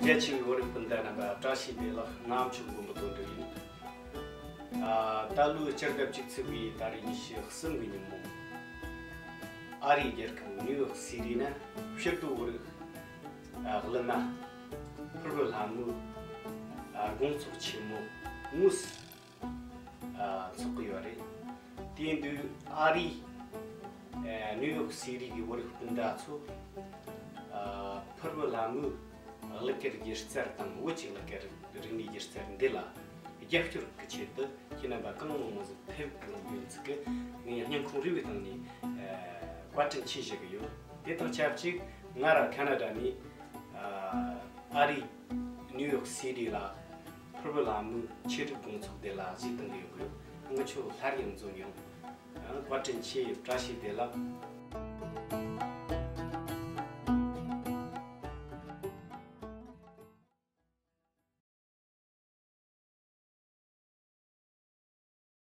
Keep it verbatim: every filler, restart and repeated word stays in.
རྒྱ་ཆེ་བའི་བོད་རིགས་སྤུན་ཟླ་རྣམ་པ། བཀྲ་ཤིས་བདེ་ལེགས། ང་ཨ་མཆོག་མགོན་པོ་དོན་གྲུབ་ཡིན། ཨ། ད་ལོའི་སྤྱི་ཟླ་བཅུ་གཅིག་པའི་ཏ་རིག་ཉི་ཤུ་གསུམ་གི་ཉིན་མོ། ཨ་རིའི་རྒྱལ་ཁབ་ནིའུ་ཡོག་སི་ཊི་ན་ཕྱིར་སྡོད་བོད་རིགས། ཨ། གླུ་མ་ཕུར་བུ་ལྷ་མོའི། ཨ། དགོང་ཚོགས་ཆེན་མོ་དངོས་སུ། ཨ། འཚོགས་ཀྱི་ཡོད་རེད། དེ་དུས་ཨ་རིའི། ཨ། ནིའུ་ཡོག་སི་ཊི་གི་བོད་རིགས་སྤུན་ཟླ་ཚོ། ཨ། ཕུར་བུ་ལྷ་མོའི་གླུ་གར་སྒྱུ་རྩལ་དང་བོད་ཀྱི་གླུ་གར་རིག་གནས་སྒྱུ་རྩལ་འདི་ལ་རྒྱབ་སྐྱོར་གྱི་ཆེད་དུ་ཁྱེད་རྣམ་པ་གང་མང་མང་ཟིག་ཕེབས་གནང་ཡོད་ཚུལ་གྱི་ངས་སྙིང་ཁོང་རུས་པའི་གཏིང་ནས། ཨ། བཀའ་དྲིན་ཆེ་ཞུ་གི་ཡོད། དེ་དང་ཆབས་ཅིག་ང་ར་ཁ་ན་ཌ་ནས། ཨ། ཨ་རིའི་ནིའུ་ཡོག་སི་ཊི་ལ་ཕུར་བུ་ལྷ་མོའི་ཆེད་སྒྲིག་དགོང་ཚོགས་དེ་ལ་གཟིགས་གཏང་གི་ཡོད་གི་ཡོད། ང་ཁྱོད་སླར་ཡང་འཛོམས་ཡོང་། ཨ། བཀའ་དྲིན་ཆེ། བཀྲ་ཤིས་བདེ་ལེགས།